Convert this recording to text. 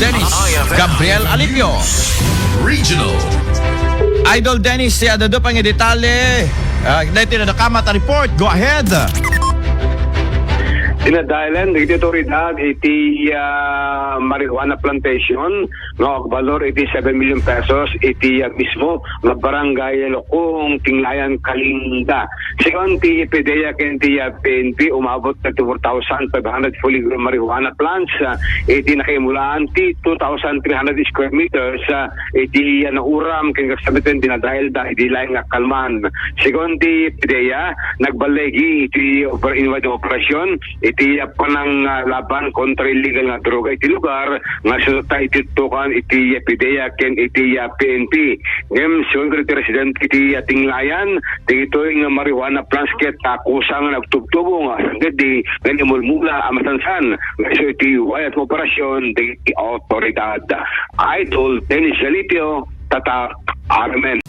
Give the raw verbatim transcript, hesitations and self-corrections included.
Dennis Gabriel Alipio. Regional. Idol Dennis, ti adda pay nga detalye. Ah, daytoy nga dakami a report. Go ahead. Dinadaelan dagiti otoridad iti, ah, marijuana plantation nga agbalor iti seven million pesos iti, ah, mismo nga barangay Lokong, Tinglayan, Kalinga. Segun ti PDEA ken ti, ah, P N P, umabot iti four thousand five hundred fully grown marijuana plants, ah, iti nakaimulaan ti two thousand three hundred square meters, ah, iti, ah, nauram ken kasabiten dinadaelda iti laeng nga kalman. Segun ti PDEA, nagballigi iti over-, inward operasyon iti, ah, pananglaban kontra illegal nga droga iti lugar nga isu ta iti tutukan iti, ah, PDEA ken iti, ah, P N P. Ngem segun ti residente iti, ah, Tinglayan, dagitoy nga marijuana plants ket, ah, kusang nagtubtubo nga sangketdi nga imulmula a masansan nga isu iti wayat nga operasyon dagiti otoridad. Idol Dennis Jalipio, Tatak R M N.